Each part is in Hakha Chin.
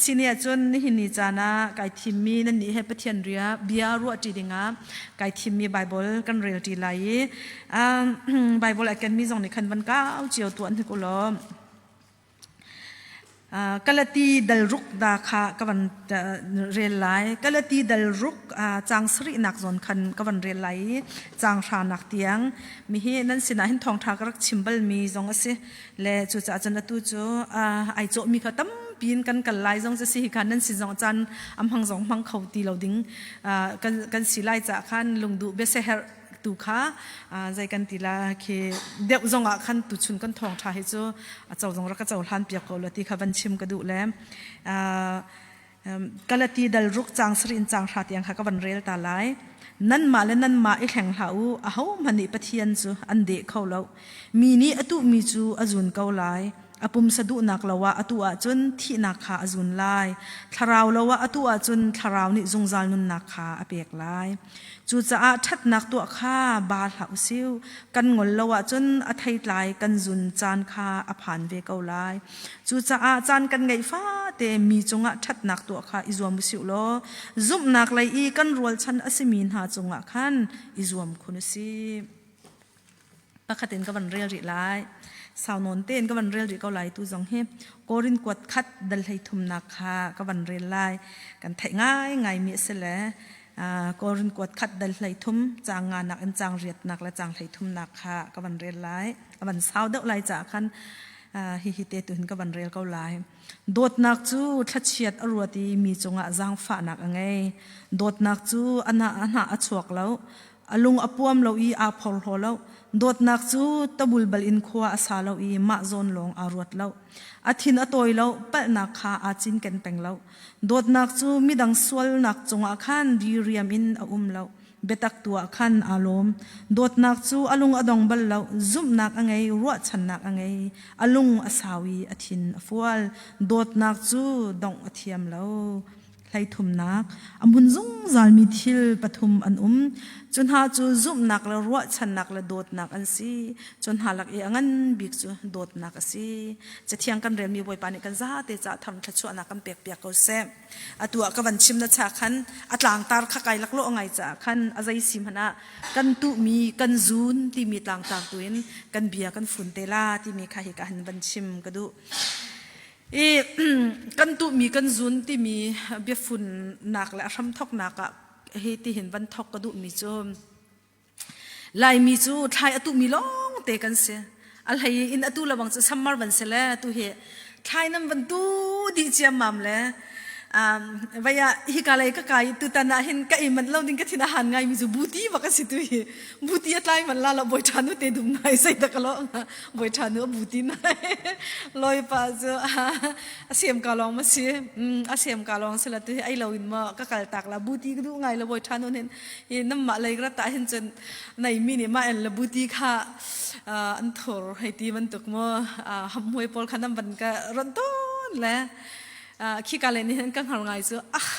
Asini ahcun nihin ni caan ah kai thimmi nannih he Pathian ria bia ruahṭi dingah kai thimmi Bible kan relṭi lai i Bible a kenmi zong nih khan van kau cio tuah hnik u law Galati dal ruk da kha ka van rel lai. Galati dal ruk caang sarihnak zawn khan ka van rel lai i caang hranak tiang mi hi nan sinah hin thawngṭha ka rak chim balmi zong a si. Le cucaah cun atu cu ai cawhmi kha tampi in kan kal lai zong cu si hi kha nan sin zong caan a hmang zong hmang kho ti lo ding kan si lai caah khan lungduh biaseherh tu kha zei kan ti la khi deuh zong ah khan tuchun kan thawngṭha hi cu a co zong rak ka cohlan piak ko la ti kha van chim ka duh le Galati dal ruk caang sarih in caang hra tiang kha ka van rel ta lai. Nanmah le nanmah i hleng hlah u, ahohmanh nih Pathian cu an deh kho lo. Mi nih a tuhmi cu a zun ko lai. A pumsa duhnak lo ah atu ahcun thihnak kha a zun lai. Thlarau lo ah atu ahcun thlarau nih zungzal nunnak kha a pek lai. Cucaah ṭhatnak tuah kha ba hlah u sih. Kan ngol lo ahcun a theitlai kan zun caan kha a phan ve ko lai. Cucaah caan kan ngeih fate mi cungah ṭhatnak tuah kha i zuam u sih law zumhnak lei i kan rualchan a simi hna cungah khan i zuam khun u sih. Pakhat in ka van rel rih lai. Sau nawn tein ka van rel rih ko lai tu zong hi. Korin kuat khat dal hlei thumnak kha ka van rel lai. Kan theih ngai ngai mi a si le Korin kuat khat dal hlei thum caang nga nak in caang riatnak le caang hlei thumnak kha ka van rel lai. A van sau deuh lai caah khan hihi te tu hin ka van rel ko lai. Dawtnak cu thlachiat a ruat i mi cungah zaangfahnak a ngei. Dawtnak cu a hnah a chuak lo. A lung a puam lo i aa phorhlaw lo. Dawtnak cu tabulbal in khua a sa lo i mah zawn lawng aa ruat lo. A thin a tawi lo, palhnak kha aa cinken peng lo. Dawtnak cu midang sualnak cungah khan diriam in a um lo. Biatak tu ah khan aa lawm. Dawtnak cu a lung a dong bal lo, zumhnak a ngei, ruahchannak a ngei. A lung a sau i a thin a fual. Dawtnak cu dongh a thiam lo. Hleithumnak, a hmun zungzalmi thil pathum an um. Cu hna cu zumhnak le ruahchannak le dawtnak an si. Cu hna lak i a ngan bik cu dawtnak a si. Cathiang kan relmi Bawipa nih kan zate caah tham thluachuahnak kan pekpiak ko seh. Atu ah ka van chim na cha khan a tlangtar kha kai laklawh ngai caah khan a zei si hmanh ah kan tuhmi kan zun timi tlangtar tu in kan bia kan fun te la timi kha hi ka han van chim ka duh. I kan tuhmi kan zun timi biafunnak le a hramthawknak ah hi tihin van thawk ka duhmi cu Laimi cu thlai a tuhmi lawng te kan si. A hlei in atu lawang cu summer van si le tu hi thlai nan van tu dih ciammam le vei ah hika lei ka kai tutan ah hin ka ei manh lo ding ka thin a han ngai mi cu buti bak a si tu hi buti a tlai man la lo boi tha nu te dum nai sei da ka lo boi tha nu a buti nai loi pa cu a sem ka long ma si a sem ka long si la tu hi ai lo in ma ka kal tak la buti ka du ngai lo boi tha nu hin hi nam ma lei ra ta hin chun nei mi ni ma en la buti kha an thur hei ti bantuk mo ham hmuai pawl kha nam ban ka ron ton le Khika le nih hin ka hngal ngai cu ah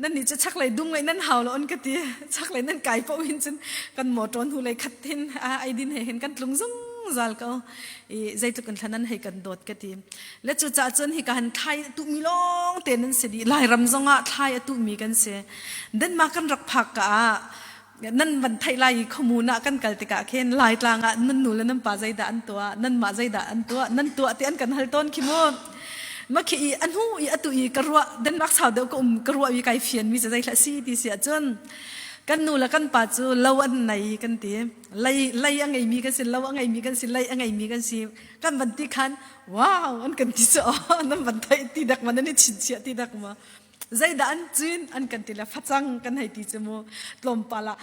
nan nih cu chaklei dum ngai nan hau lo an ka ti chaklei nan kai paoh hin cun kan motor hnu lei khat hin ai din he hin kan tlung zungzal ko i zeitluk in thlan nan hei kan dawt ka ti le cu ca cun hika han thlai a tuhmi lawng te nan si dih Lairam zong ah thlai a tuhmi kan si Denmark kan rak phak ka ah nan van theih lai i khuamun ah kan kal tikah khin Laitlang ah nan nu le nan pa zeidah an tuah nanmah zeidah an tuah nan tuah ti an kan hal tawn khi mu ma khi i a hnu i atu i ka ruah Denmark sau deuh ka um ka ruah i kai fian mi cu zei hlah si ti si ahcun kan nu le kan pa cu lo an nei kan ti lei lei a ngei mi kan si lo a ngei mi kan si lei a ngei mi kan si kan van ti khan wow an kan ti cu nan van theih ti dak ma nan i chinchiah ti dak ma Zeidah an cin an kan ti le facang kan hei ti cu mu tlawmpal ah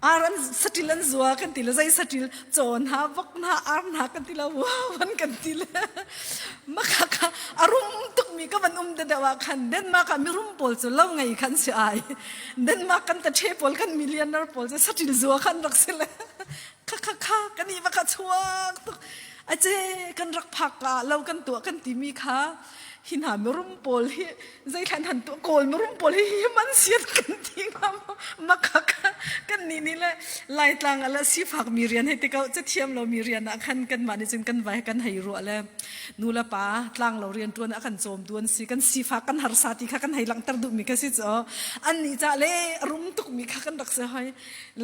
ar an saṭil an zua kan ti le zei saṭil caw hna vok hna ar hna kan ti le wow an kan ti le maka kha a rum tukmi ka van um deuh ah khan Denmark ah mirum pawl cu lo ngei khan si ai Denmark kan ta ṭhe pawl kan millionaire pawl cu saṭil zua khan rak si le kha kha kha kan i va kha chuak tuk ace kan rak phak ka lo kan tuah kan timi kha hi hna mirum pawl hi zeithlan han tuah kawl mirum pawl hi hi man sian kan ti ngam makha kha. Kan nih nih le Laitlang ah le sifak mi rian hei ti ko cathiam lo mi rian ah khan kanmah nih cun kan vai kan hei ruah le nu le pa tlanglo rian ṭuan ah kan cawmtu an si kan sifak kan harsa ti kha kan hei langhter duhmi kha si cu an nih ca le rum tukmi kha kan rak si hoi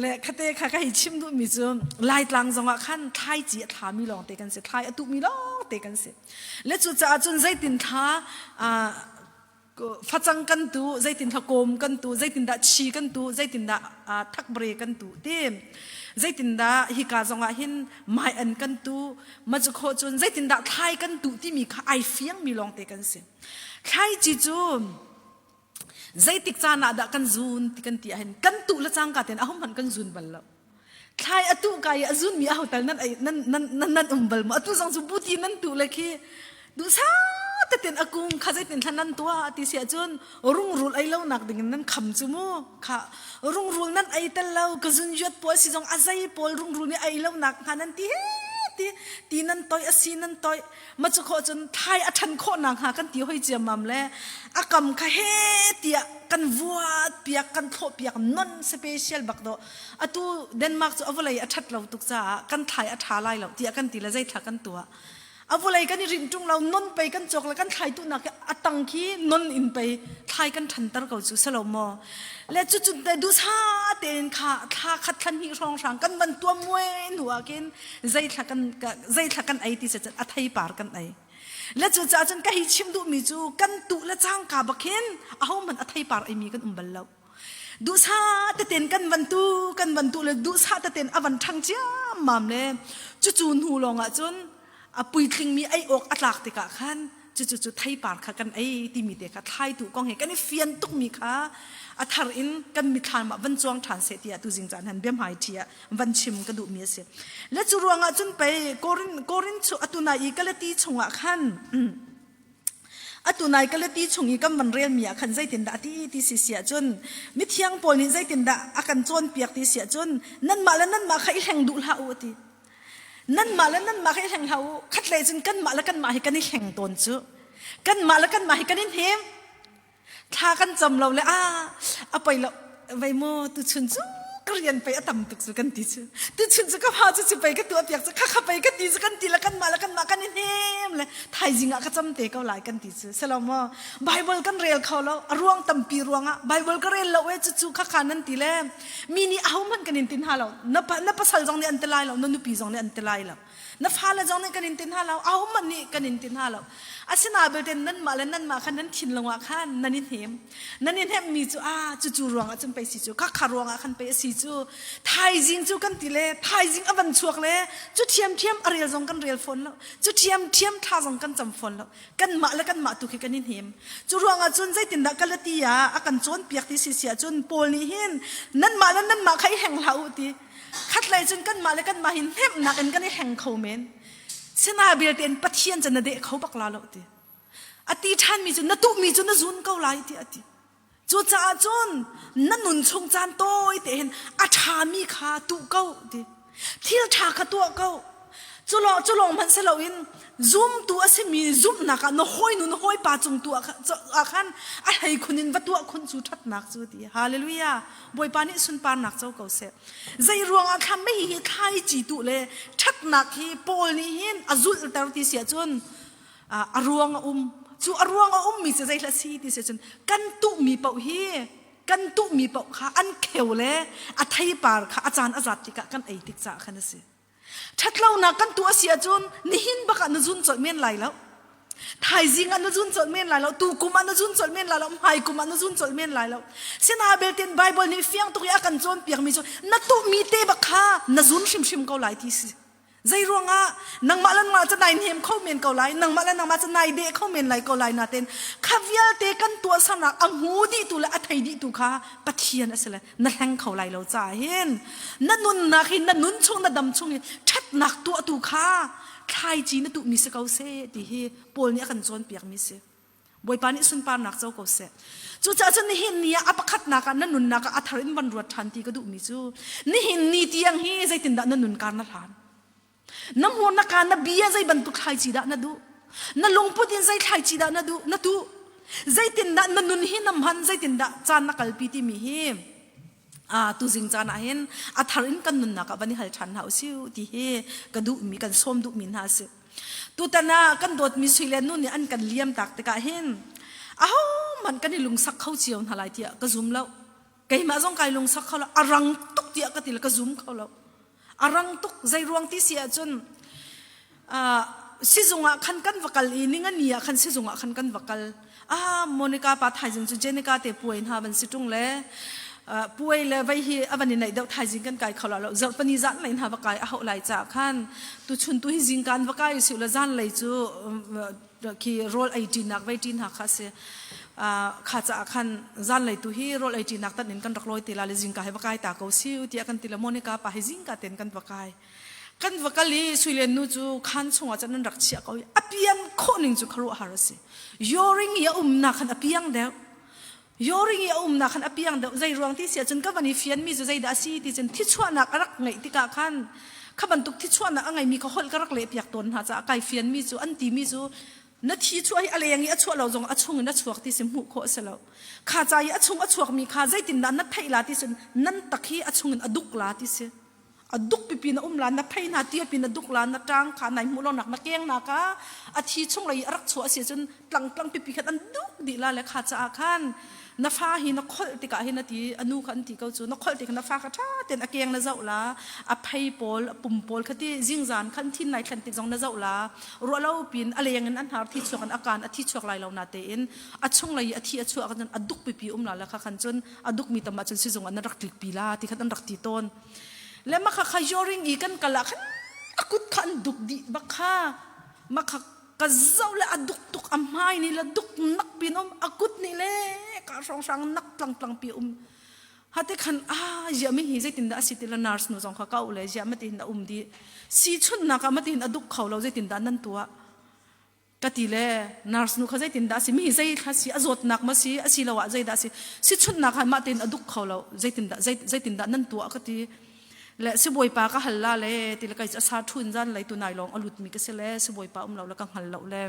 le khate kha ka hei chim duhmi cu Laitlang zongah khan thlaici a thlami lawng te kan si thlai a tuhmi lawng te kan si le cucaah cun zeitin thla facang kan tu zeitin kawm kan tu zeitindah chi kan tu zeitindah thakbre kan tu ti zeitindah hika zongah hin mai an kan tu ma cu kho cun zeitindah thlai kan tu timi kha ai fiang mi lawng te kan si thlai chi cu zeitik caan ah dah kan zun ti kan ti ahhin kan tu le cangka ten ahum hman kan zun bal lo thlai atu ka i a zun mi aho tal nan nan nan nan um bal mo atu zong cu buti nan tu le khi duhsa tetin akung kha zeitin thlan nan tua ti si ahcun rungrul ei lo nak ding in nan kham cu mu kha rungrul nan ei tel lo ka zun yuat pawl si zong a zei pawl rungrul nih ei lo nak hnga nan ti he ti ti nan toi asi nan toi ma cu khawh cun thai a ṭhan khawh nak hnga kan ti hoi ciammam le a kam kha he tiah kan vuat piak kan thlawh piak non special bak do atu Denmark cu a vawlei a ṭhat lo tuk caah kan thlai a ṭha lai lo tiah kan ti le zeithla kan tuah a vawlei kan i rinh ṭung lo non pei kan cawk le kan thlai tu nak a tang khi non in pei thlai kan ṭhanter ko cu selo maw le cu cu duhsa tein kha thla khat thla hnih hrawng hrang kan van tuam muai hnu ah khin zeithla kan zeithla kan ei ti se a theipar kan ei le cu caah cun ka hi chim duhmi cu kan tuh le cangka bak hin ahohmanh a theipar eimi kan um bal lo duhsa teten kan van tu kan van tu le duhsa teten a van ṭhang ciammam le cucu hnu lawng ah cun a puitling mi ei awk a tlak tikah khan cucu cu theipar kha kan ei timi te kha thlaitu kong he kan i fian tukmi kha a thar in kan mithlam ah van cuang ṭhan seh tiah tuzing caan han biahmai ṭhi ah van chim ka duhmi a si. Le cu ruangah cun pei Korin Korin chu atunai i Galati chungah khan atu nai Galati chung i kan van relmi ah khan zeitindah a ti ti si si ahcun mithiang Paul nih zeitindah a kan cawnpiak ti si ahcun nanmah le nanmah kha i hleng duh hlah u a ti. Nanmah le nanmah kha i hleng hlah u. Khatlei cun kanmah le kanmah hi kan i hleng tawn cu. Kanmah le kanmah hi kan i hnem. Thla kan cam lo le a a poi lo vei maw tuchun cu ka rian pei a tam tuk cu kan ti cu tuchun cu ka fa cu cu pei ka tuah piak cu kha kha pei ka ti cu kan ti le kanmah le kanmah kan i hnem le thaizing ah ka cam te ko lai kan ti cu selo maw Bible kan rel kho lo a ruang tampi ruangah Bible ka rel lo e cu cu kha kha nan ti le mi nih ahohmanh kan in tin hna lo na na pasal zong nih an ti lai lo na nupi zong nih an ti lai lo na fale zong nih kan in ti hna lo ahohmanh nih kan in ti hna lo asinain belte nanmah le nanmah khan nan thinlung ah khan nan i hnem nan i hnemmi cu a cucu ruangah cun pei si cu khakha ruangah khan pei a si cu thaizing cu kan ti le thaizing a van chuak le cu ṭhiamṭhiam a rel zong kan rel fawn lo cu ṭhiamṭhiam thla zong kan cam fawn lo kanmah le kanmah tu khi kan i hnem cu ruangah cun zeitindah Galati ah a kan cawnpiak ti si si ahcun Paul nih hin nanmah le nanmah kha i hleng hlah u ti khatlei cun kanmah le kanmah hin hnemhnak in kan i hleng kho men sina belte in Pathian cu na deh kho bak la lo ti a ti ṭhanmi cu na tuhmi cu na zun ko lai ti a ti cucaah cun na nun chung caan tawi te hin a ṭhami kha tuh ko ti thil ṭha kha tuah ko culawng culawng hmanh si loin zumtu a simi zumhnak ah na hawinu na hawipa cung tu ah khan a hlei khun in va tuah khun cu ṭhatnak cu ti hallelujah Bawipa nih sunparnak co ko seh. Zei ruangah thlam mei hi thlaici tu le ṭhatnak hi Paul nih hin a zulhter ti si ahcun a ruang a um. Cu a ruang a ummi cu zeihla si ti si ahcun kan tuhmi paoh hi kan tuhmi paoh kha an kheu le a theipar kha a caan a zat tikah kan ei tik caah khan a si. Ṭhatlonak kan tuah a si ahcun nihin bak ah na zun colh men lai lo. Thaizing ah na zun colh men lai lo. Tukum ah na zun colh men lai lo. Hmaikum ah na zun colh men lai lo. Sina belte Bible nih fiang tuk i a kan cawnpiakmi cu na tuhmi te bak kha na zun hrimhrim ko lai ti si. Zei ruangah nangmah le nangmah cu nai hnem kho men ko lai, nangmah le nangmah cu nai deh kho men lai ko lai nain kha vialte kan tuahsernak a hmu dihtu le a thei dihtu kha Pathian a si le na hleng kho lai lo caah hin na nunnak hi na nun chung na dam chung hi ṭhatnak tuahtu kha thlaici na tuhmi si ko seh ti hi Paul nih a kan cawnpiakmi si. Bawipa nih sunparnak co ko seh. Cucaah cun nihin ni ah a pakhatnak ah na nunnak ah a thar in van ruat ṭhan ti ka duhmi cu nihin ni tiang hi zeitindah na nun kar na hlan? Na hmur na ka na bia zei bantuk thlaici dah na duh? Na lungput in zei thlaici dah na duh? Na tuh? Zeitindah na nun hi na hman? Zeitindah caan na kalpi timi hi? Tuzing caan ah hin a thar in kan nunnak ah van i hal ṭhan hna usih ti hi ka duhmi kan sawm duhmi hna a si. Tutan ah kan dawtmi sui le nu nih an kan liam tak tikah hin ahohmanh kan i lungsak kho cio hna lai tiah ka zum lo. Keimah zong kai lungsak kho lo. A rang tuk tiah ka ti le ka zum kho lo. A rang tuk zei ruang ti si ahcun sizung ah khan kan va kal i ningani ah khan sizung ah khan kan va kal. Ah Monica pa thaizing cu Jenica te puai hna van si ṭung le puai le vei hi a van i naih deuh thaizing kan kai kho lo zarhpani zan lei hna va kai a hauh lai caah khan tuchun tu hi zingkaan va kai usih la zan lei cu khi rawl ei ṭinak vei ṭi hna kha si kha caah khan zan lei tu hi rawl ei ṭinak tan in kan rak lawi te la le zingka hi va kai ta ko si tiah kan ti le Monica pa hi zingka ten kan va kai. Kan va kal i Suilen nu cu khaan chungah cun an rak chiah ko i a pian khawh ning cu khuaruahhar a si. Yoring i a umnak khan a piang deuh. Yoring i a umnak khan a piang deuh. Zei ruang ti si ahcun ka van i fianmi cu zeidah a si ti cun thichuahnak a rak ngeih tikah khan kha bantuk thichuahnak a ngeimi kha holh ka rak lehpiak tawn hna caah kai fianmi cu an timi cu na thi chuah hi a leng i a chuah lo zong a chung in a chuak ti si hmuh khawh a si lo. Kha ca i a chung a chuakmi kha zeitindah na theih la ti cun nan tak hi a chung in a duk la ti si. A duk pipi na um la na phei na tia pi na duk la na ṭang kha nai hmuh lo nak na keng na ka a thi chung lei a rak chuah si cun tlang tlang pipi khan an duk dih la le kha caah khan na fa hi na kholh tikah hin a ti a nu kha an ti ko cu na kholh tikah na fa kha ṭha tein a keng na zoh la a phei pawl a pum pawl kha ti zingzan khan thin nai thlen tik zong na zoh la ruah lo pin a leng in an har thi chuak in a kaan a thi chuak lai lo na tein a chung lei a thi a chuah khan a duk pipi um la la kha khan cun a duk mi tam ah cun sizung an rak tlik pi la ti khan an rak ti tawn Le makha kha yoring i kan kal ah khan a kut kha an duk dih bak kha. Makha ka zoh le a duk tuk a hmai nih le duk nak pin um a kut nih le ka hrawnghrang nak tlang tlang pi um. Hate khan ah zia mi hi zeitin dah a si ti la nurse nu zong kha ka u le zia ma tin a um di. Si chunnak ah ma tin a duk kho lo zeitin dah nan tuah. Ka ti le nurse nu kha zeitindah a si mi zei thla si a zawtnak ma si asiloah zeidah a si si chunhnak ah mah tein a duk kho lo zeitindah zeitindah nan tuah ka ti le sibawipa ka hal la le ti le kai a sa thun zan lei tu nai lawng a lut mi ka si le sibawipa um lo le ka hngal lo le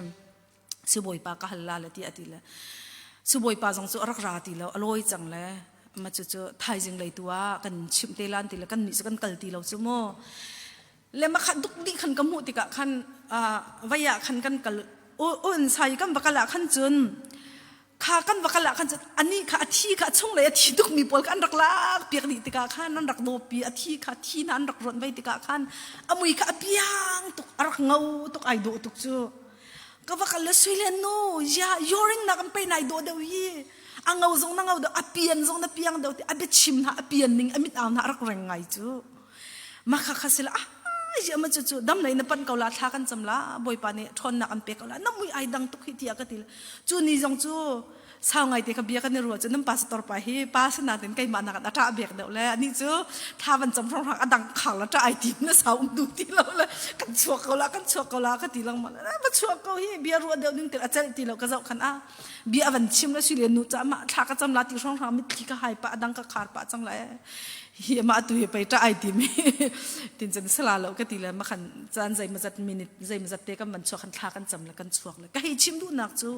sibawipa ka hal la le ti a ti le sibawipa zong cu a rak ra ti lo a lawi cang le ma cu cu thaizing lei tu ah kan chimh te lan ti le kan nih cu kan kal ti lo cu mu Le makha duk dih khan ka hmuh tikah khan vai ah khan kan kal un sai kan va kal ah khan cun kha kan va kal ah khan cun ani kha a thi kha a chung lei a thi tukmi pawl kha an rak lak piak dih tikah khan an rak dawpi a thi kha thi hna an rak rawnh vai tikah khan a mui kha a piang tuk a rak ngau tuk ai dawh tuk cu ka va kal le sui le nu ya yoring nak an pe nai dawh deuh hi a ngau zong na ngau deuh a pian zong na piang deuh ti a biachim hna a pian ning a mit au hna a rak reng ngai cu Makha kha sila ah ya ma cu cu dam lei na pan ko la thla kan cam la bawipa nih ṭhawnnak an pek ko la na mui ai dang tuk hi tiah ka ti cu ni zong cu sau ngai te kha bia kan i ruah cu nan pastor pa hi pa sana tin keimah nak a ṭah bek deuh le ani cu thla van cam hrang hrang a dang khang la ṭah ai tim na sau um du ti lo le kan chuak ko la kan chuak ko la ka ti lang ma va chuak ko hi bia ruah deuh ning til a celh ti lo ka zoh khan a bia van chim la si le nu ca ma thla ka cam la ti hrang hrang mitthli ka hai pa adang ka khar pa cang la hi ma tu hi pei ṭah ai ti mi tin cun sala lo ka ti le ma khan caan zei mazat minute zei mazat te kan van chuak kan thla kan cam le kan chuak le ka hei chim duhnak cu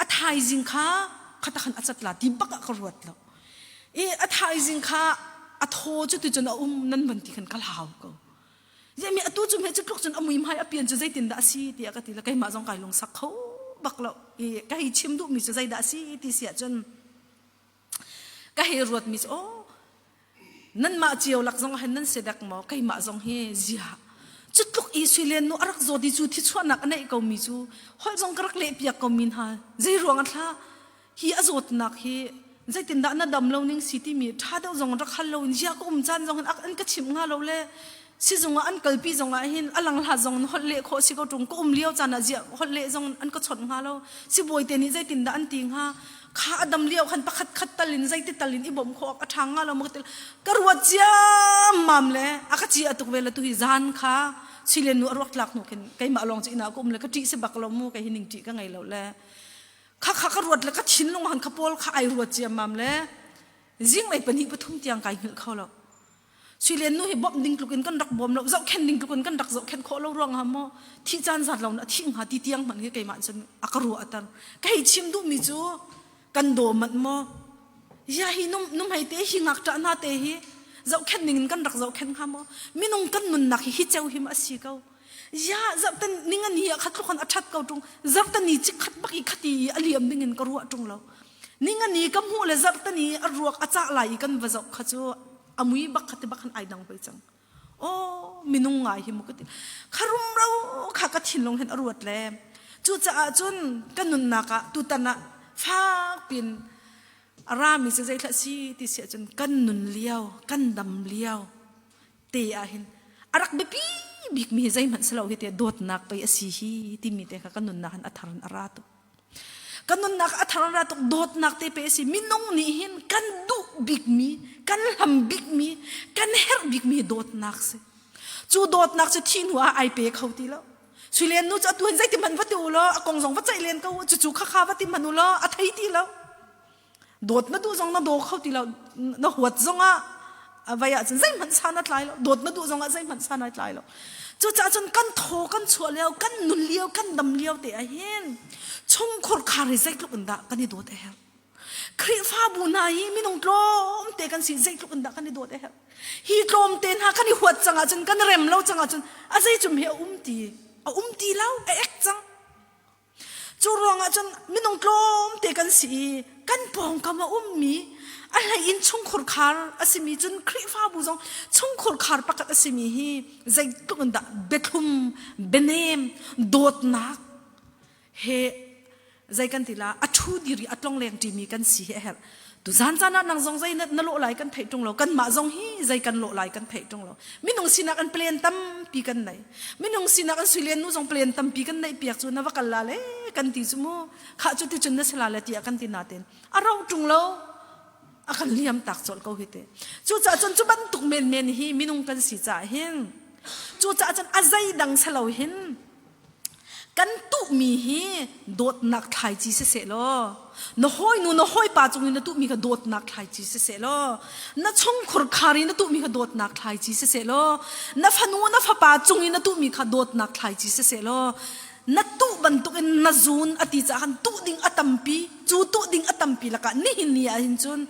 a thaizing kha khata khan a cat la ti bak ah ka ruat lo i a thaizing kha a thaw cu tu cun a um nan van ti khan ka hlau ko mi atu cu me cu tluk cun a mui hmai a pian cu zeitin dah a si tiah ka ti le keimah zong kai lungsak kho bak lo i ka hei chim duhmi cu zeidah a si ti si ahcun ka hei ruatmi cu aw nanmah cio lak zong ah hin nan si dek maw keimah zong hi zia cu tluk i suilen nu a rak zawt i cu thichuahnak a neih komi cu holh zong ka rak leh piak komi hna zei ruang a thla hi a zawtnak hi zeitindah na dam lo ning si timi ṭha deuh zong rak hal lo in zia ka um caan zong in an ka chimh hnga lo le sizung ah an kalpi zong ah hin a lang hlat zong in holh leh khawh si ko ṭung ka um lio caan ah zia holh leh zong an ka chawnh hnga lo sibawi te nih zeitindah an ti hnga kha a dam lio khan pakhat khat tal in zeiti tal in i bawmh khawh awk a ṭha hnga lo maw ka ti ka ruat ciammam le a ka ci a tuk ve le tu hi zan kha silen nu a ruak tlak hnu khin keimah lawng cu inn ah ka um le ka ṭih si bak lo mu kei hi ning ṭih ka ngei lo le kha kha ka ruat le ka thinlung han kha pawl kha ai ruat ciammam le zinglei pahnih pathum tiang kai hngilh kho lo Suilen nu hi bawmh ding tluk in kan rak bawm lo zohkhenh ding tluk in kan rak zohkhenh khawh lo ruang ah maw thih caan zat lo na thi hnga ti tiang hmanh hi keimah cun a ka ruah tar ka hei chim duhmi cu kan daw manh maw? Ya hi num numhei te hi ngakṭah hna te hi zohkhenh ning in kan rak zohkhenh hnga maw? Minung kan nunnak hi hi ceu hi ma a si ko. Ya zarhten ning ani ah khat tluk a ṭhat ko ṭung. Zarhten i chikkhat bak i khati i a liam ding in ka ruah ṭung lo. Ning ani ka hmuh le zarhten i a ruak a cah lai i kan va zoh kha cu a mui bak kha ti bak khan ai dang hoi cang. Aw minung ngai hi mu ka ti. Kha rumro kha ka thinlung hin a ruat le cucaah cun ka nunnak ah tutan ah fak pin a rami cu zeithlah si ti si ahcun kan nun lio kan dam lio te ah hin a rak biapi bikmi hi zeihmanh si lo hi te dawtnak pei a si hi timi te kha kan nunnak hin a thar in a ra tuk. Kan nunnak a thar ra tuk dawtnak te pe a si minung nih hin kan duh bikmi kan hlam bikmi kan herh bikmi dawtnak si cu dawtnak cu thi hnu ah ai pe kho ti lo Suilen nu cu atu hin zeiti hmanh va ti u law a kong zong va ceih len ko u cucu kha kha va ti hmanh u law a thei ti lo dawt na duh zong na daw kho ti lo na huat zong ah vai ah cun zeihmanh san a tlai lo dawt na duh zong ah zeihmanh san ai tlai lo cucaah cun kan thaw kan chuah lio kan nun lio kan dam lio te ah hin chungkhur khar hi zeitluk in dah kan i dawt a herh Khrihfabu hna hi minung tlawmte kan si zeitluk in dah kan i dawt a herh hi tlawmte hna kan i huat cang ahcun kan rem lo cang ahcun a zeicum hi a um ti a um ti lo a ek cang Cu ruangah cun minung tlawmte kan si i kan pawngkam a ummi a hlei in chungkhur khar a simi cun Khrihfabu zong chungkhur khar pakhat a simi hi zeitluk in dah biathlum bianem dawtnak he zei kan ti la a ṭhu dir i a tlongleng ṭimi kan si hi a herh. Tuzan caan ah nang zong zei na lawh lai kan theih ṭung lo kanmah zong hi zei kan lawh lai kan theih ṭung lo minung sinak an plan tampi kan nei minung sinak an suilian nu zong plan tampi kan neih piak cu na va kal la le kan ti cu mu khah cu ti cun na si la le tiah kan ti natin a ro ṭung lo a kan liam tak colh ko hi te cucaah cun cu bantuk menmen hi minung kan si caah hin cucaah cun a zei dang selo hin Kan tuhmi hi dawtnak thlaici siseh law, na hawinu na hawipa cung i na tuhmi kha dawtnak thlaici siseh law, na chungkhur khar i na tuhmi kha dawtnak thlaici siseh law, na fanu na fapa cung i na tuhmi kha dawtnak thlaici siseh law, na tuh bantukin na zun a ti caah khan tuh ding a tampi cu tuh ding a tampi lakah nihin ni ah hin cun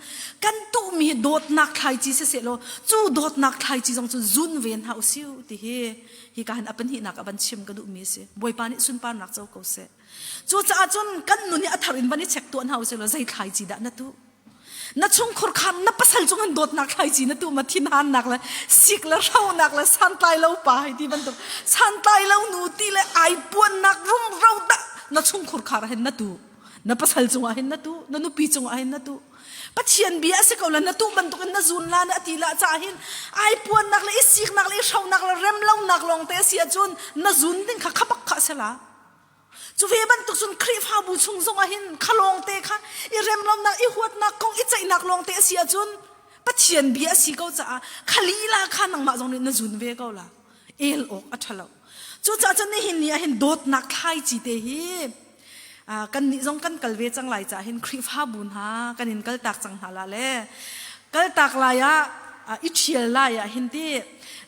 kan tuhmi hi dawtnak thlaici siseh law cu dawtnak thlaici zong cu zun ve hna usih ti hi Hika hin a pahnihnak a van chim ka duhmi a si. Bawipa nih sunparnak co ko seh. Cucaah cun kan nun hi a thar in van i check tuah hna usih law zei thlaici dah na tuh? Na chungkhur khan na pasal cung in dawtnak thlaici na tuh ma thinhannak le sik le hronak le santlai lo pa hei ti bantuk santlai lo nu ti le ai puannak rumro dah na chungkhur khar hin na tuh na pasal cungah hin na tuh na nupi cungah hin na tuh Pathian bia a si ko le na tuh bantukin na zun la na ti la caah hin ai puannak le i siknak le i hronak le remlonak lawng te a si ahcun na zun ding kha khabak kha a si la cu ve bantuk cun Khrihfabu chung zong ah hin kha lawng te kha i remlonak i huatnak kong i ceihnak lawng te a si ahcun Pathian bia a si ko caah kha lila kha nangmah zong nih na zun ve ko la el awk a ṭha lo cucaah cun nihin ni ah hin dawtnak thlaici te hi kan nih zong kan kal ve cang lai caah hin Khrihfabu hna kan in kaltak cang hna la le kaltak lai ah i ṭhial lai ah hin ti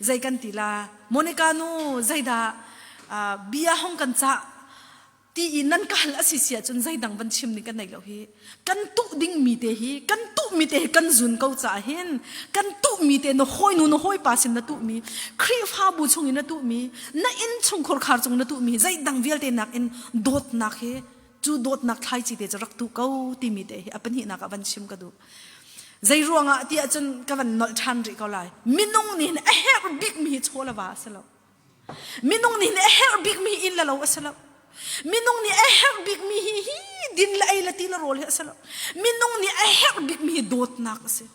zei kan ti la Monica nu zeidah bia hong kan cah ti i nan ka hal a si si ahcun zeidang van chim ning kan nei lo hi kan tuh ding mi te hi kan tuh mi te hi kan zun ko caah hin kan tuh mi te na hawinu na hawipa sin na tuh mi Khrihfabu chung in na tuh mi na inn chungkhur khar cung na tuh mi zeidang vialte nak in dawtnak hi cu dawtnak thlaici te cu rak tuh ko timi te hi a pahnihnak ah van chim ka duh zei ruangah ti ahcun ka van nolh ṭhan rih ko lai minung nih hin a herh bik mi hi chaw le va a si lo Minung nih a herh bikmi inn le lo a si lo. Minung nih a herh bikmi hi hi din le ei le ti le rawl hi a si lo. Minung nih a herh bikmi hi dawtnak a si.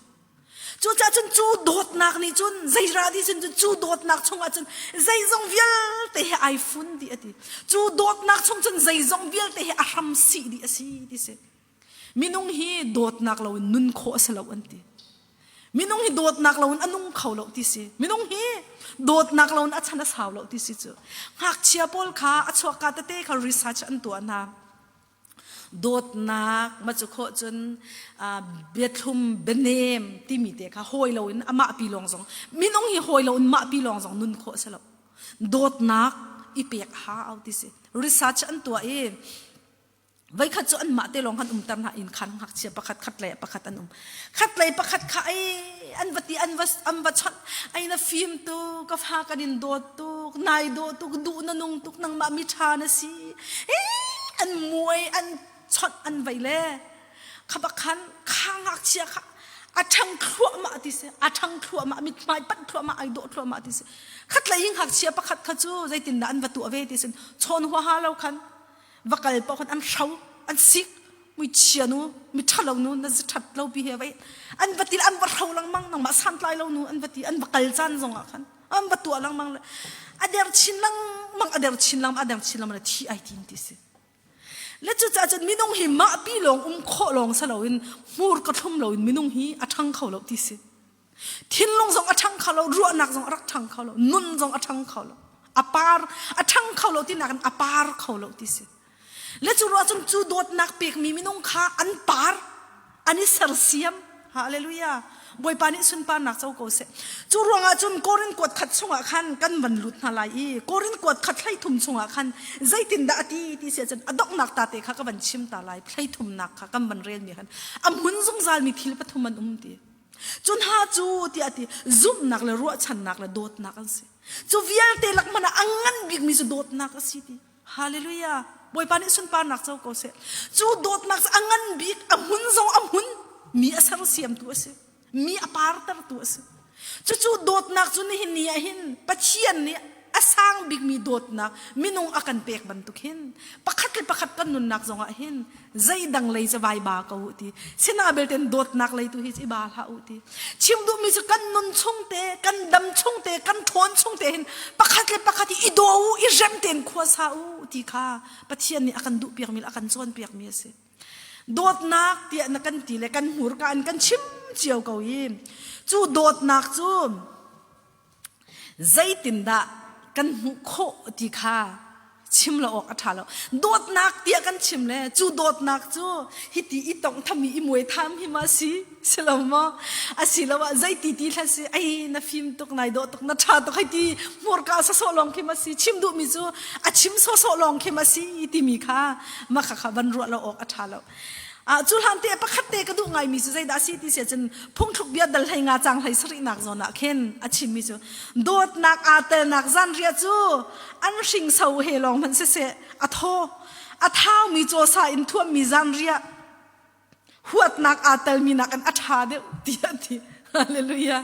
Cucaah cun cu dawtnak nih cun zeira di cun cu dawtnak chungah cun zeizong vialte hi ai fun dih a ti. Cu dawtnak chung cun zeizong vialte hi a hram sih dih a si ti si. Minung hi dawtnak loin nun khawh a si lo an ti. Minung hi dawtnak loin a nung kho lo ti si. Minung hi dawtnak loin a chan a sau lo ti si cu. Ngakchia pawl kha a chuakka tete kha research an tuah hna. Dawtnak ma cu khawh cun biathlum bianem timi te kha hawi loin amah pi lawng zong minung hi hawi loin mah pi lawng zong nun khawh a si lo. Dawtnak i pek hau ti si. Research an tuah i. Voikhat cu anmah te lawng han umter hna inn khan ngakchia pakhat khat lei ah pakhat an um. Khat lei pakhat kha ei an va ti an va an va chawnh ai na fim tuk ka fa kan in dawt tuk nai dawh tuk duh na nung tuk nangmah mi ṭha na si an muai an chawnh an vei le kha bak khan kha ngakchia kha a ṭhang thluahmah ti si a ṭhang thluahmah mithmai panh thluahmah ai dawh thluahmah ti si khatlei ngakchia pakhat kha cu zeitindah an va tuah ve ti sin chawn huaha lo khan va kal paoh khan an hro an sik muichia nu mi ṭhalo nu na ṭhat lo pi he vai an va ti an va hro lengmang nangmah santlai lo nu an va ti an va kal caan zong ah khan an va tuah lengmang le a der chin lengmang a der chin lengmang a der chin lengmang le thi ai tin ti si le cucaah cun minung hi mah pi lawng um khawh lawng si loin hmur ka thlum loin minung hi a ṭhang kho lo ti si Thinlung zong a ṭhang kho lo, ruahnak zong a rak ṭhang kho lo, nun zong a ṭhang kho lo. A par a ṭhang kho lo tinak in a par kho lo ti si. Le cu ruah cun cu dawtnak pekmi minung kha an par, an i sersiam. Hallelujah. Bawipa nih sunparnak co ko seh. Cu ruangah cun Korin kuat khat chungah khan kan van lut hna lai i Korin kuat khat hleithum chungah khan zeitindah a ti ti si ahcun a donghnak ta te kha ka van chim ta lai. Hleithumnak kha kan van relmi khan a hmun zungzalmi thil pathum an um ti. Cu hna cu tiah a ti zumhnak le ruahchannak le dawtnak an si. Cu vialte lak hmanh ah a ngan bikmi cu dawtnak a si ti. Hallelujah. Bawipa nih sunparnak co ko seh. Cu dawtnak cu a ngan bik, a hmun zong a hmun, mi a sersiamtu a si. Mi a partertu a si. Cucu dawtnak cu nihin ni ah hin Pathian nih a sang bikmi dawtnak minung a kan pek bantuk hin pakhat le pakhat kan nunnak zongah hin zeidang lei cu vai ba ko u ti sina belte dawtnak lei tu hi i ba hlah u ti chim duhmi cu kan nun chung te kan dam chung te kan ṭhawn chung te hin pakhat le pakhat i daw u i rem tein khua sa u ti kha Pathian nih a kan duh piakmi le a kan cawn piakmi a si dawtnak tiah na kan ti le kan hmurka in kan chim cio ko i cu dawtnak cu Zeitindah kan hmuh khawh ti kha chim lo awk a ṭha lo. Dawtnak tiah kan chim le cu dawtnak cu hiti i tonghtham i i muai tham hi ma si si lo maw? Asiloah zeiti ti hlah si ei na fim tuk nai dawh tuk na ṭha tuk hei ti hmurka sawsawh lawng khi ma si chim duhmi cu a chim sawsawh lawng khi ma si timi kha mah kha kha van ruah lo awk a ṭha lo. Ah cu hlan te pakhat te ka duh ngaimi cu zeidah a si ti si ahcun phungthluk bia dal hlei nga cang hlei sarihnak zawn ah khin a chimmi cu dawtnak aa telnak zanriah cu an hringso he lawng hmanh siseh a thaw a thaumi cawsa in thuammi zanriah huatnak aa telmi nakin a ṭha deuh tiah a ti. Hallelujah.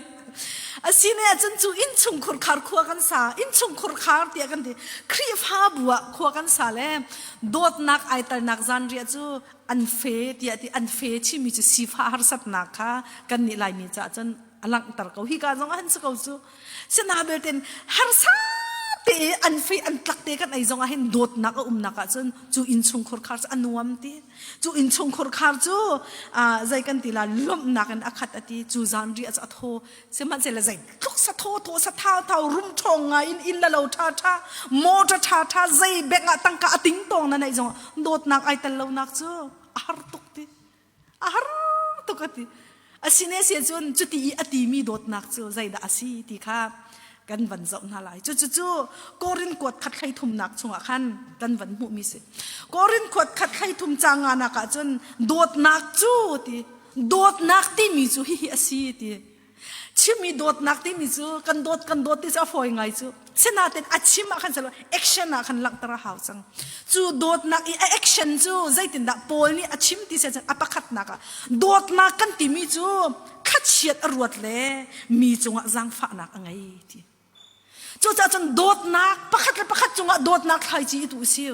Asine ahcun cu innchungkhur khar khua kan sa innchungkhur khar tiah kan ti Khrihfabu ah khua kan sa le dawtnak ai talnak zanriah cu an fe tiah ti an fe chimi cu sifah harsatnak kha kan nih Laimi caah cun a langhter ko hi ka zong ah han si ko cu sina belten harsa te an fe an tlak te kan ei zong ah hin dawtnak a umnak ah cun cu innchungkhur khar cu a nuam ti Cu innchungkhur khar cu zei kan ti la lawmhnak in a khat a ti cu zan riah cu a thaw sihmanhsehlaw zei tluk sa thaw thaw sa thau thau rum ṭhawng ngai in inn le lo ṭha ṭha motor ṭha ṭha zei bek ah tangka a ting tawng na neih zong dawtnak ai tel lonak cu a har tuk ti a har tuk a ti Asine si cun cuti i a timi dawtnak cu zeidah a si ti kha kan van zoh hna lai. Cucu cu Korin kuat khat hlei thumnak chungah khan kan van hmuhmi si. Korin kuat khat hlei thum caang nganak ah cun dawtnak cu ti dawtnak timi cu hihi a si ti chimmi dawtnak timi cu kan dawt kan dawt ti cu a fawi ngai cu. Sinain a chim ah khan action ah khan langhter a hau cang. Cu dawtnak i a action cu zeitindah Paul nih a chim ti cun a pakhatnak ah dawtnak kan timi cu thlachiat a ruat le mi cungah zaangfahnak a ngei ti. Cucaah cun dawtnak pakhat le pakhat cungah dawtnak thlaici i tu si.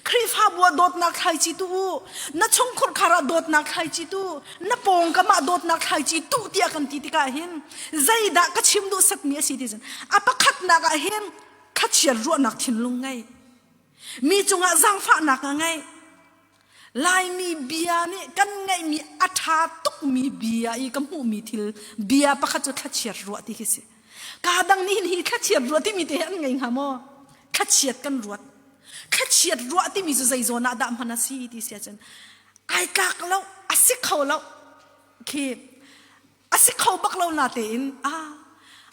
Khrihfabu ah dawtnak thlaici tu u. Na chungkhur khar ah dawtnak thlaici tu. Na pawngkam ah dawtnak thlaici tu tiah kan ti tikah hin zeidah ka chim duh satmi a si ti cun a pakhatnak ah hin thlachiat ruahnak thinlung ngei. Mi cungah zaangfahnak a ngei. Laimi bia nih kan ngeihmi a ṭha tukmi bia i ka hmuhmi thil bia pakhat cu thlachiat ruah ti khi si. Kaa dang nih hin hi thlachiat ruah timi te hi an ngei hnga maw? Thlachiat kan ruat. Thlachiat ruah timi cu zei zawn ah dah hman a si ti si ahcun ai tlak lo, a si kho lo. Khi a si kho bak lo na tein ah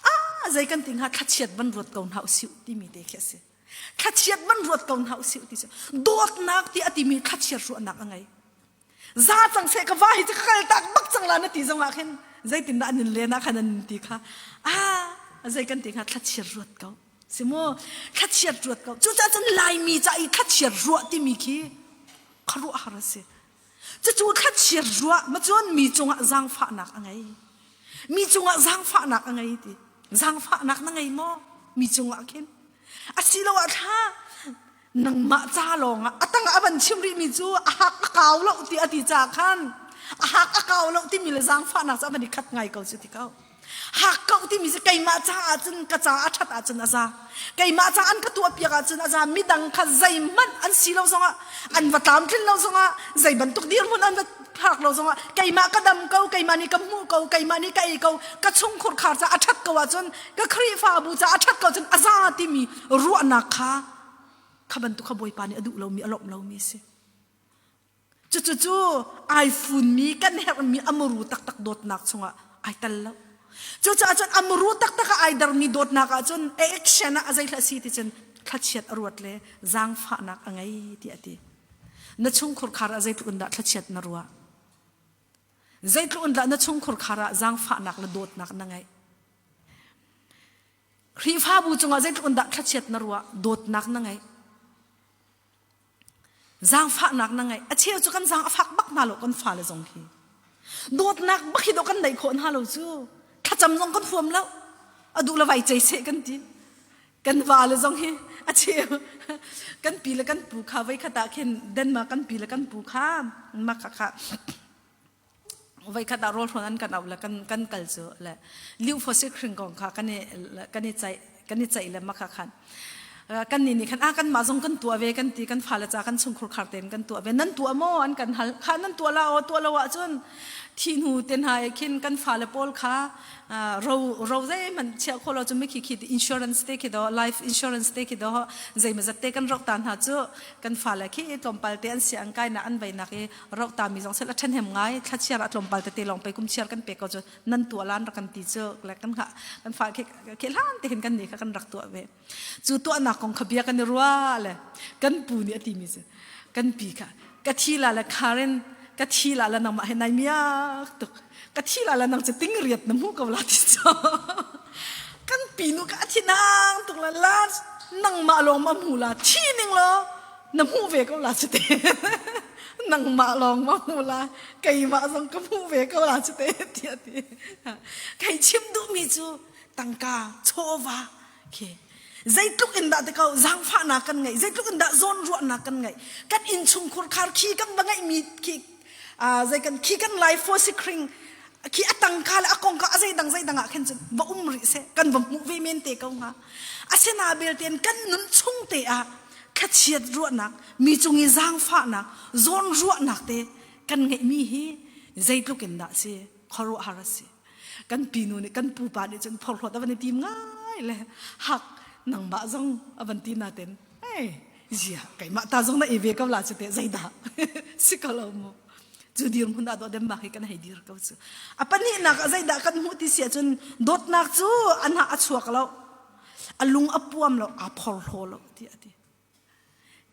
ah zei kan ti hnga thlachiat van ruat ko hna usih timi te khi a si. Thlachiat van ruat ko hna usih ti cu dawtnak ti a timi thlachiat ruahnak a ngei. Za cang seh ka va hi cu ka kal tak bak cang la na ti zong ah khin zeitindah an in len ah khan an ti kha ah zei kan ti kha thlachiat ruat ko. Si mu thlachiat ruat ko. Cucaah cun Laimi ca i thlachiat ruah timi khi khuaruahhar a si. Cucu thlachiat ruah ma cun mi cungah zaangfahnak a ngei. Mi cungah zaangfahnak a ngei ti. Zaangfahnak na ngei maw? Mi cungah khin. Asiloah thla nangmah ca lawngah a tangah a van chim rihmi cu a hak a kau lo ti a ti caah khan a hak a kau lo timi le zaangfahnak cu a van i khat ngai ko cu ti ko. Hakkauh timi cu keimah caah cun ka ca a ṭhat ahcun a za. Keimah ca an ka tuahpiak ahcun a za. Midang kha zeihmanh an si lo zongah, an va tlamtlin lo zongah, zei bantuk dirhmun an va phak lo zongah, keimah ka dam ko, keimah nih ka hmuh ko, keimah nih ka ei ko, ka chungkhur khar ca a ṭhat ko ahcun, ka Khrihfabu ca a ṭhat ko ahcun a za timi ruahnak kha kha bantuk kha Bawipa nih a duh lomi, a lawmh lomi a si. Cucu ai funmi kan herhmi a muru taktak dawtnak chungah ai tel lo. Cucaah cun a muru taktak ah ai dermi dawtnak ahcun a action ah a zeihlah si ti cun thlachiat a ruat le zaangfahnak a ngei ti a ti. Na chungkhur khar ah zeitluk in dah thlachiat na ruah? Zeitluk in dah na chungkhur khar ah zaangfahnak le dawtnak na ngeih? Khrihfabu cungah zeitluk in dah thlachiat na ruah, dawtnak na ngeih? Zaangfahnak na ngeih. A cheu cu kan zaang a fak bak hna lo kan fale zong hi. Dawtnak bak hi dawh kan neih khawh hna lo cu. Thlacam zong kan huam lo. A duh le vai cei seh kan ti. Kan vale zong hi a cheu kan pi le kan pu kha voi khat ah khin Denmark kan pi le kan pu kha mak kha kha voikhat ah rawlhrawn an kan auh le kan kan kal cu le liu forsikring kong kha kan i kan i ceih kan i ceih le makha khan kan nih nih khan ah kan mah zong kan tuah ve kan ti kan fale ca kan chungkhur khar tein kan tuah ve nan tuah maw an kan hal kha nan tuah la aw tuah lo ahcun thi hnu te hna e khin kan fale pawl kha ro ro zeihmanh chiah kho lo cu mi khi khi insurance te khi do life insurance te khi do zeimazat te kan rok ta hna cu kan fale khi tlawmpal te an si an kai na an veinak i rohtami zong sel a ṭhahnem ngai thlachiar a tlawmpal tete lawng pei kum chiar kan pe ko cu nan tuah lan rak kan ti cu le kan hngah kan fa khi khi hlan te hin kan nih kha kan rak tuah ve cu tuahnak kong kha bia kan i ruah le kan pu nih a timi cu kan pi kha ka thi la le kharin ka thi la le nangmah he nai miak tuk ka thi la le nang cu ting riat na hmu ko la ti cu kan pi nu ka thi nang tuk la la nangmah lawng ma hmu la thi ning law na hmuh ve ko la cu te nangmah lawng ma hmu la keimah zong ka hmuh ve ko la cu te tiah ti kai chim duhmi cu tangka chawva khi zeitluk in dah te ko zaangfahnak kan ngeih zeitluk in dah zawnruahnak kan ngeih kan innchungkhur khar khi kan va ngeihmi khi zei kan khi kan lai forsikring khi a tangka le a kongka a zeidang zeidang ah khin cun va um rih seh kan va hmuh ve men te ko hnga asina belten kan nun chung te ah thlachiat ruahnak mi cung i zaangfahnak zawn ruahnak te kan ngeihmi hi zeitluk in dah si khuaruahhar a si kan pinu nih kan pupa nih cun phorhlawt a van i tim ngai le hak nangmah zong a van ti naten ei zia keimah ta zong na i ve ko la cu te zeidah si ko lo mu cu dirhmun ah dawt mak hi kan hei dir ko cu a pahnihnak ah zeidah kan hmuh ti si ahcun dawtnak cu an ha a chuak lo a lung a puam lo aa phorhlaw lo ti a ti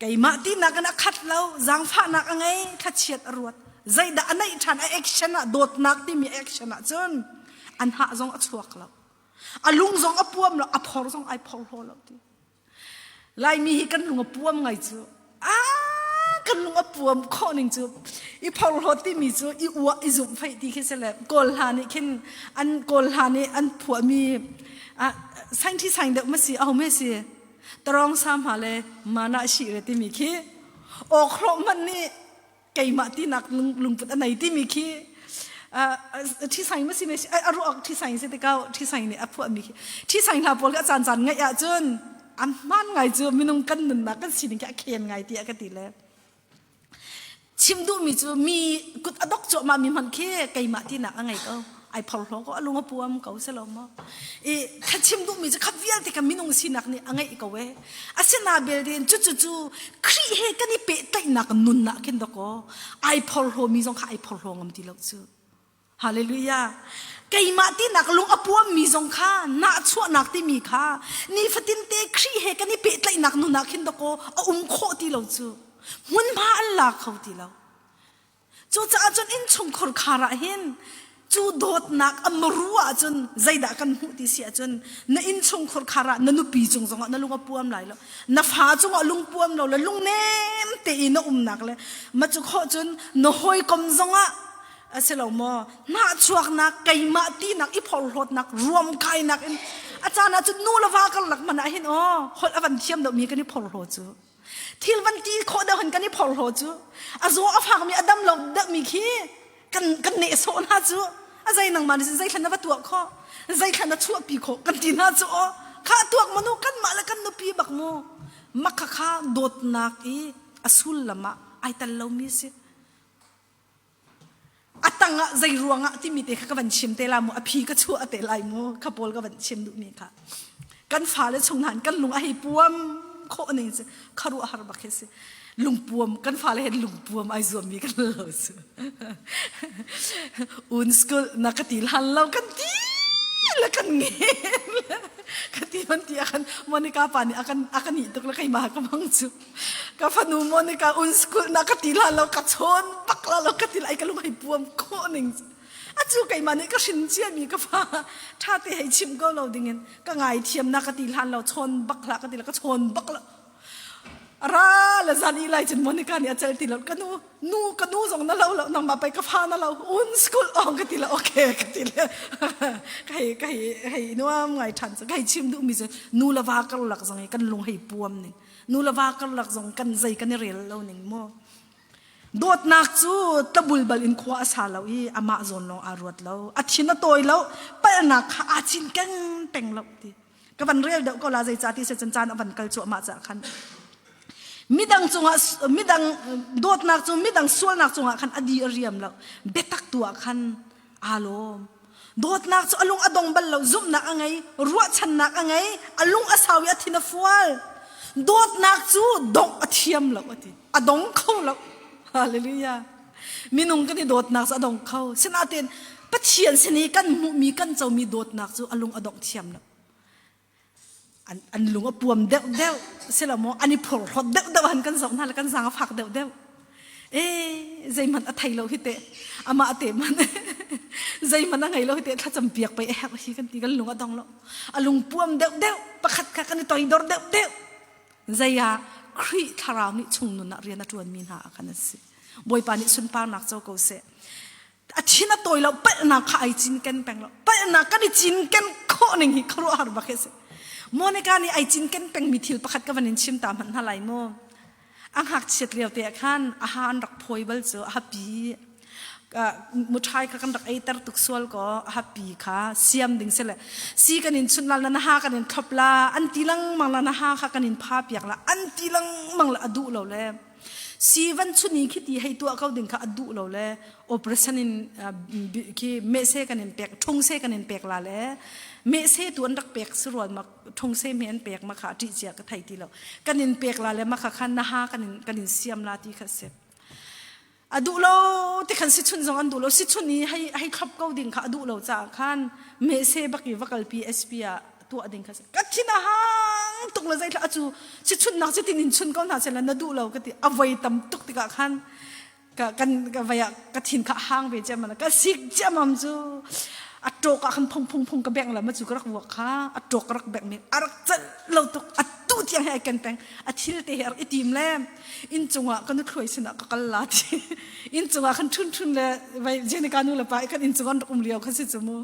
keimah tinak in a khat lo zaangfahnak a ngei thlachiat a ruat zeidah a neih ṭhan a action ah dawtnak timi action ah cun an hah zong a chuak lo a lung zong a puam lo a phor zong ai phorhlaw lo ti Laimi hi kan lung a puam ngai cu. Ah, kan lung a puam khawh ning cu. I phorhlawt timi cu i uah i zumh feih ti khi si le Kawl hla nih khin an Kawl hla nih an phuahmi ah saing thi saing deuh ma si aho me si tarong sa hma le mana shi re timi khi awkhrawh hmanh nih keimah tinak lungput a nei timi khi ṭhisaing ma si me a ruak ṭhisaing si tikau ṭhisaing nih a phuahmi khi ṭhisaing hla pawl khi a caan caan ngaih ahcun an hmaan ngai cu minung kan nunnak kan sining khi a khen ngai tiah ka ti le chim duhmi cu mi kut a dok cuahmah mi hmanh khi keimah tinak a ngei ko ai phorhlaw ko a lung a puam ko si lo maw i kha chim duhmi cu kha vialte kha minung sinak nih a ngeih ko e asina belte cu cu cu Khrih he kan i pehtlaihnak nun ah khin dakaw ai phorhlaw mi zong kha ai phorhlaw ngam ti lo cu Hallelujah. Keimah tinak lung a puammi zong kha nahchuahnak timi kha nifatin te Khrih he kan i pehtlaihnak nun ah khin dakaw a um khawh ti lo cu. Hmunhma an la kho ti lo. Cucaah cun innchungkhar khar ah hin cu dawtnak a maru ahcun zeidah kan hmuh ti si ahcun na innchungkhar khar ah na nupi cung zongah na lung a puam lai lo na fa cungah lung puam lo le lungnem tein na umnak le ma cu khawh cun na hawikom zongah a si lo maw hnahchuaknak keimah tinak i phorhlawtnak ruamkainak in a caan ah cun nu le va karlak man ah hin aw holh a van thiam deuhmi kan i phorhlaw cu Thil van ti khawh deuh hin kan i phorhlaw cu. A zaw a fakmi a dam lo deuhmi khi kan kan nehsawh hna cu. A zei nangmah nih zei thlan na va tuah khawh, zei thlan na chuahpi khawh kan ti hna cu aw. Kha tuak manu kanmah le kan nupi bak mu. Makha kha dawtnak i a sullam ah ai tel lomi si. A tang ah zei ruangah timi te kha ka van chim te la mu a phi ka chuah te lai mu kha pawl ka van chim duhmi kha kan fale chung hnan kan lung a hei puam khawh ning cu kharuah har bak hi si lungpuam kan fale hen lungpuam ai zuam mi kan lo su un school na ka ti lan lo kan ti la kan nge ka ti man ti akan Monica pa nih akan akan hi tuk la kai ma ka mang chu Ka fanu Monica un school na ka ti la lo ka chawn bak la lo ka ti lai ka lung hei puam khawh ning a cu keimah nih ka hrin cia mi ka fa tha te hei chim ko lo ding in ka ngai thiam na ka ti hlan lo chawn bak la ka ti la ka chawn bak la ra la zan i lai cun Monica nih a cel ti lo ka nu nu ka nu zong na lo lo nangmah pei ka fa na lo un school ong ka ti la okay ka ti le ka hei ka hei hei nuam ngai than cu ka hei chim duh mi cu nu la va karlak zong i kan lung hei puam ning nu le va karlak zong kan zei kan i rel lo ning mu dawtnak cu tabulbal in khua a sa lo i amah zawn lawng aa ruat lo a thin a tawi lo palhnak kha aa cinken peng lo ti ka van rel deuh ko la zei ca ti se cun caan a van kal cuahmah ca khan midang cungah midang dawtnak cu midang sualnak cungah khan a di a riam lo biatak tu ah khan aa lawm Dawtnak cu a lung a dong bal lo, zumhnak a ngei, ruahchannak a ngei, a lung a sau i a thin a fual. Dawtnak cu dongh a thiam lo a ti. A dong kho lo. Hallelujah. Minung kan i dawtnak cu a dong kho. Sinain Pathian sin i kan hmuhmi kan comi dawtnak cu a lung a dongh thiam lo. An, an lung a puam deuh deuh silo maw an i phorhlawt deuh deuh han kan zoh hna le kan zaang a fak deuh deuh e zeihmanh a thei lo hi teh amah te man zeihmanh a ngei lo hi teh thlacam piak pei a herh hi kan ti kan lung a dong lo a lung puam deuh deuh pakhat kha kan i toidor deuh deuh zei ah Khrih thlarau nih chung nun ah rian a ṭuanmi hna ah khan an si Bawipa nih sunparnak co ko seh a thin a tawi lo palhnak kha ai cinken peng lo palhnak kan i cinken khawh ning hi khuaruahhar bak hi si Monica nih ai cinken pengmi thil pakhat ka van in chim ta hmanh hna lai mu a ngakchiat lio te ah khan a ha an rak phawi bal cu a hapi muṭhai kha kan rak eiter tuk sual ko a hapi kha siam ding si le si kan in chunh la na ha kan in thlop la an ti lengmang la na ha kha kan in pha piak la an ti lengmang la a duh lo le Si van chun i khiti hei tuah ko ding kha a duh lo le operation in khi mehse kan in pek ṭhung se kan in pek la le mehse tu an rak pek si rual ma ṭhung se me an pek ma kha ṭih cia ka thei ti lo kan in pek la le ma kha khan na ha kan in kan in siam la ti kha si a duh lo ti khan si chun zong an duh lo si chun i hei hei thlop ko ding kha a duh lo caah khan mehse bak i va kalpi SP ah tuah ding kha ka thin a hang tuk le zeithla acu si chunnak cu tin in chun ko hna sela na duh lo ka ti a voi tam tuk tikah khan ka kan ka vai ah ka thin kha hang ve chiam ka sik chiamam cu a ṭawk ah khan phung phung phung ka bengh la ma cu ka rak vuak kha a ṭawk ka rak bengh mi a rak celh lo tuk a tu tiang he ai ken peng a thil te he a rak i tim le inn cungah ka nuthlawi sinah ka kal la ti inn cungah khan ṭhun ṭhun le vai Jenica nu le pa i kan inn cung an rak um lio kha si cu mu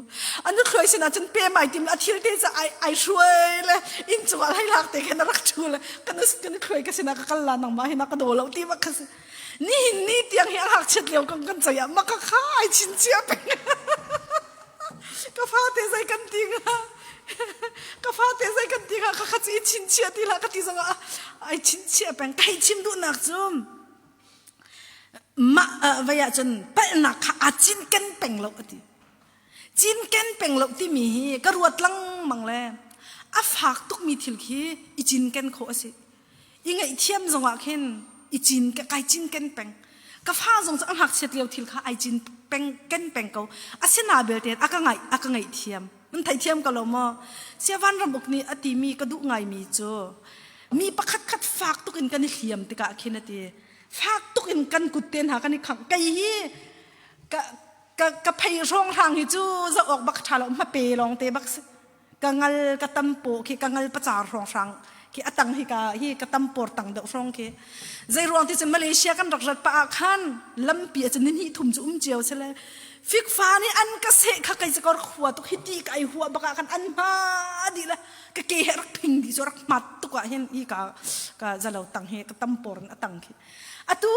a nuthlawi sinah cun pem ai tim a thil te cu ai ai hruai le inn cungah hlei te khan a rak ṭhu le ka nu ka nuthlawi ka sinah ka kal la nangmah hi na ka daw lo ti bak kha si nihin ni tiang hi a ngakchiat lio kan kan cei ah maka kha ai chin chia peng ka fate zei kan ti nga ka fate zei kan ti nga ka kha ci chin chia ti la ka ti zong ah ai chin chia peng kai chim duhnak cu mah vai ah cun palhnak kha aa cinken peng lo ati cinken peng lo timi hi ka ruat lengmang le a fak tukmi thil khi i cinken khawh a si i ngaihthiam zongah khin i cin kai cinken peng. Ka fa zong cu a ngakchiat lio thil kha ai cin peng ken peng ko. Asina belte a ka ngaih a ka ngaihthiam. Nan theithiam ko lo maw? Sia vanram uk nih a timi ka duh ngaimi cu mi pakhat khat fak tuk in kan i hliam tikah khin a ti. Fak tuk in kan kut te hna kan i khangh. Kei hi ka ka ka phei hrawng hrang hi cu zoh awk bak ṭha lo hmape lawng te bak si. Ka ngal ka tampo khi ka ngal pacar hrawng hrang khi atang hi ka hi ka tampor tang deuh hrawng khi zei ruang ti cun Malaysia kan rak rat pa ah khan lampi ah cun ni hnih thum cu um cio sile fikfa nih an ka seh kha kai cu ka rak hua tuk hi ti ka ai hua bak ah khan an hma dih le ka ke he rak phing dih cu rak hmat tuk ah hin hi ka ka zalo tang hi ka tampor in atang khi atu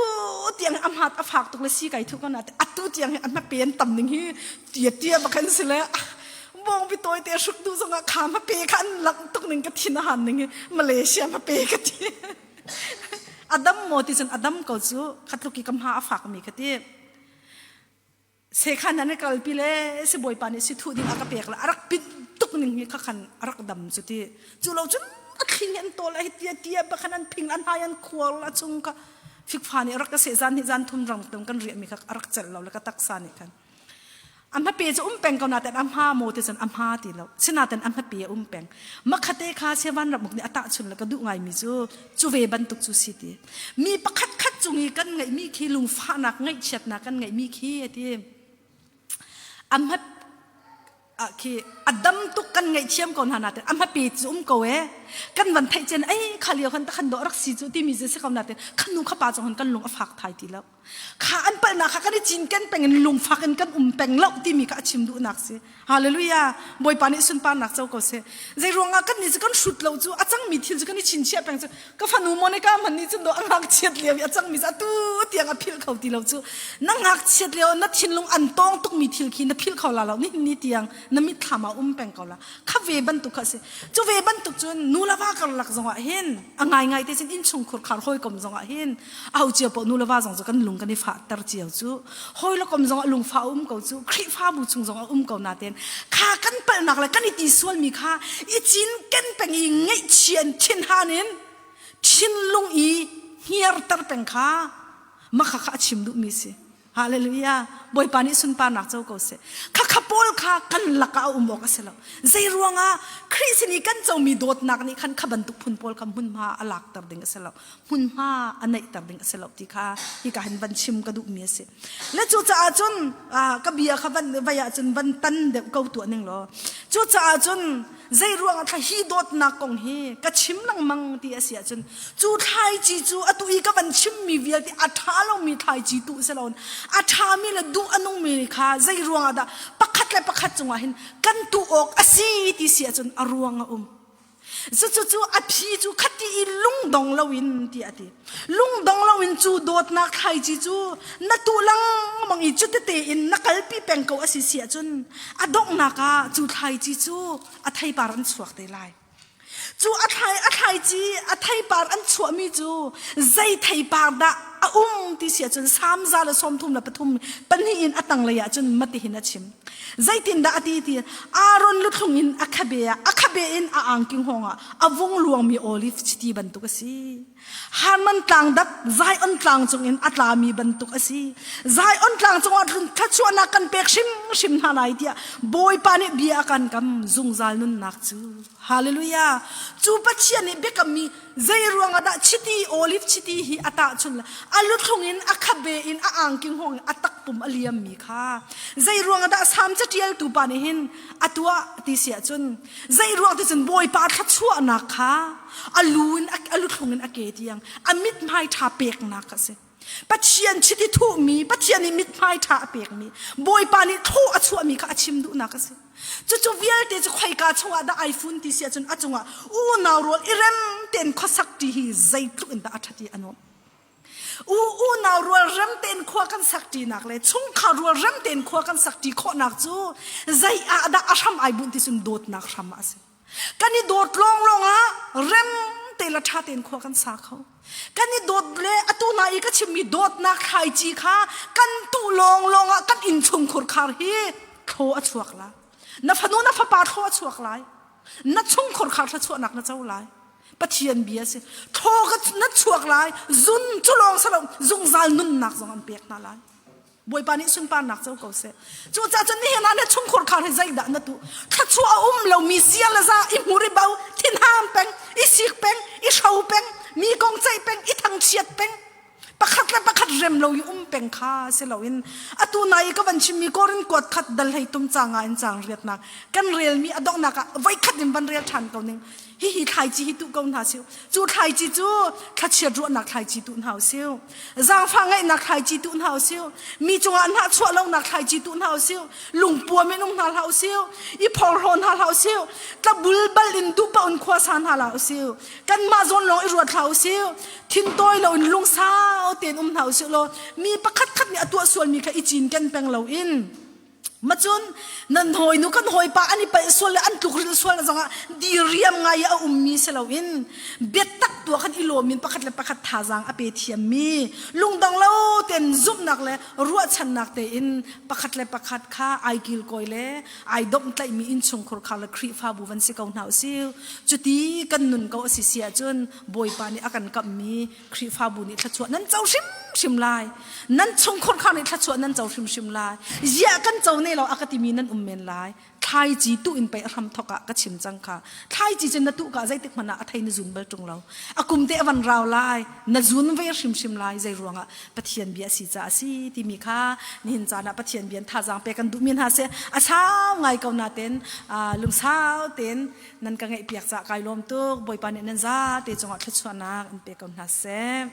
tiang a hmat a fak tuk le si kai thu ko na atu tiang hi a hma pen tam ning hi tia tia bakhan si le bong bi toi te hruk du zong ah kha ma pe kha an lang tuk ning ka thin a han ning hi Malaysia ma pe ka ti adam mo ti cun adam ko cu khatluki kam ha a fak mi ka ti Sekhan an i kalpi le sibawipa nih si thuh ding a ka pek le a rak pit tuk ning hi kha khan a rak dam cu ti. Cu lo cun a thling an tawl a hi tia tia bakhan an phing an hai an khual a chung kha fikfa nih a rak ka seh zan hi zan thum rang tum kan riah mi kha a rak celh lo le ka taksa nih khan a hmape cu um peng ko naten a hma maw ti cun a hma ti lo sinaten a hmape a um peng makhate kha sevan ramuk nih a tahchun le ka duh ngai mi cu cu ve bantuk cu si ti Mi pakhat khat cung i kan ngeihmi khi lungfahnak ngaihchiatnak kan ngeihmi khi a ti. A hmat khi a dam tuk kan ngaihthiam ko hna natin a hmape cu um ko e kan van theih cen ei kha lio khan takhan dawh rak si cu timi cu si ko natin khan nu kha pa cong kan lung a fak thai ti lo kha an palhnak kha kan i cinken peng in lungfak in kan um peng lo timi kha a chim duhnak si Hallelujah. Bawipa nih sunparnak co ko seh. Zei ruangah kan nih cu kan hrut lo cu a cangmi thil cu kan i chinchiah peng cu ka fanu Monica man nih cun do a ngakchiat lio i a cangmi cu atu tiang a philh kho ti lo cu na ngakchiat lio na thinlung an tawng tukmi thil khi na philh kho la lo nihin ni tiang na mitthlam ah um peng ko la kha ve bantuk kha si cu ve bantuk cun nu le va karlak zongah hin a ngaingai te cun innchungkhur khar hawikom zongah hin aho cio paoh nu le va zong cu kan lung kan i fahter cio cu hawi le kom zong ah lungfah a um ko cu Khrihfabu chung zong a um ko nain kha kan palhnak le kan i ti sualmi kha i cinken peng i ngaihchian thinhan in thinlung i hniarter peng kha makha kha a chim duhmi si Hallelujah. Bawipa nih sunparnak co ko seh. Khakha pawl kha kan lakah a um awk a si lo. Zei ruangah Khrih sin i kan comi dawtnak nih khan kha bantuk phun pawl kha hmunhma a lakter ding a si lo. Hmunhma a neihter ding a si lo ti kha hika hin van chim ka duhmi a si. Le cucaah cun ka bia kha van vai ahcun van tan deuh ko tuah ning law. Cucaah cun zei ruangah thla hi dawtnak kong hi ka chim lengmang ti a si ahcun cu thlaici cu atu i ka van chimmi vialte a ṭha lomi thlaici tuh si loin a ṭhami le duh a nungmi kha zei ruangah dah pakhat le pakhat cungah hin kan tuh awk a si ti si ahcun a ruang a um. Cucu a phi cu khati i lungdong loin ti a ti. Lungdong loin cu dawtnak thlaici cu na tuh lengmang i cutete in na kalpi peng ko a si si ahcun a donghnak ah cu thlaici cu a theipar an chuak te lai. Cu a thlai a thlaici a theipar an chuahmi cu zei theipar dah a um ti si ahcun samza le 33 pahnih in a tanglei ahcun matihin a chim. Zeitindah a ti ti Aaron luthlung in a khabe ah a khabe in a angki hngawng ah a vung luangmi olive chiti bantuk a si. Harmon tlang dap Zion tlang cung in a tlami bantuk a si. Zion tlang cungah thluachuahnak kan pek hrimhrim hna lai tiah Bawipa nih bia a kan kam zungzal nunnak cu. Hallelujah. Cu Pathian nih biakammi zei ruangah dah chiti olive chiti hi a tahchun le a luthlung in a khabe in a angki hngawng in a takpum a liammi kha zei ruangah dah Salm catialtu pa nih hin a tuah ti si ahcun zei ruang ti cun Bawipa thluachuahnak kha a lu in a luthlung in a ke tiang a mithmai ṭha peknak a si. Pathian chiti thuhmi, Pathian nih mithmai ṭha a pekmi, Bawipa nih thaw a chuahmi kha a chim duhnak a si. Cucu vialte cu khoika chungah dah ai fun ti si ahcun a cungah unau rual i rem tein khuasak ṭi hi zeitluk in dah a ṭhat i a nuamh. U unau rual rem tein khua kan sak ṭinak le chungkhar rual rem tein khua kan sak ṭi khawhnak cu zei ah dah a hram ai bunh ti cun dawtnak hram ah a si. Kan i dawt lawnglawng ah rem te le ṭha tein khua kan sa kho. Kan i dawt le atu na i ka chimmi dawtnak thlaici kha kan tuh lawnglawng ah kan innchungkhur khar hi thlaw a chuak la. Na fanu na fapa thlaw a chuak lai. Na chungkhur khar thluachuahnak na co lai. Pathian bia si. Thaw ka na chuak lai, zun cu lawng si lo, zungzal nunnak zong an pek hna lai. Bawipa nih sunparnak co ko seh. Cucaah cun nihin ah na chungkhur khar hi zeidah na tuh? Thluachuah a um lomi zia le za i hmur i bo, thinhang peng, i sik peng, i hro peng, mi kong ceih peng, i thangchiat peng, pakhat le pakhat rem lo i um peng kha si loin atu na i ka van chimmi Korin kuat khat dal hlei tum canga in cang riatnak kan relmi a donghnak ah voikhat in van rel ṭhan ko ning. Hihi thlaici hi tuh ko hna siu. Cu thlaici cu thlachiat ruahnak thlaici tuh hna usih. Zaangfah ngaihnak thlaici tuh hna usih. Mi cungah hnahchuah lonak thlaici tuh hna usih. Lungpuam in um hna hlah usih. I phorhlaw hna hlah usih. Tlabul bal in duhpaoh in khua sa hna hlah usih. Kanmah zawn lawng i ruat hlah usih. Thintawi loin lungsau tein um hna usih law mi pakhat khat nih a tuah sualmi kha i cinken peng loin Macun nan hawinu kan hawipa an i palh sual le an tlukrilh sual zongah diriam ngai i a ummi si loin biatak tuah khan i lawm in pakhat le pakhat thazaang a pe thiammi lungdong lo tein zumhnak le ruahchannak tein pakhat le pakhat kha ai kilkawi le ai domhtlaihmi innchungkhur kha le Khrihfabu van si ko hna usih. Cuti kan nun ko a si si ahcun Bawipa nih a kan kamhmi Khrihfabu nih thluachuah nan co hrimhrim lai. Nan chungkhur kha nih thluachuah nan co hrimhrim lai. Ziah kan co ne lo a ka timi nan um men lai. Thlaici tuh in pei a hram thok ah ka chim cang kha. Thlaici cu na tuh ka zeitik hmanh ah a thei na zun bal ṭung lo. A kum te a van rau lai. Na zun ve hrimhrim lai. Zei ruangah Pathian bia si ca a si timi kha nihin caan ah Pathian bia in thazaang pek kan duhmi hna seh. A sau ngai ko nain lungsau tein nan ka ngaihpiak caah kai lawm tuk. Bawipa nih nan zate cungah thluachuahnak in pe ko hna seh.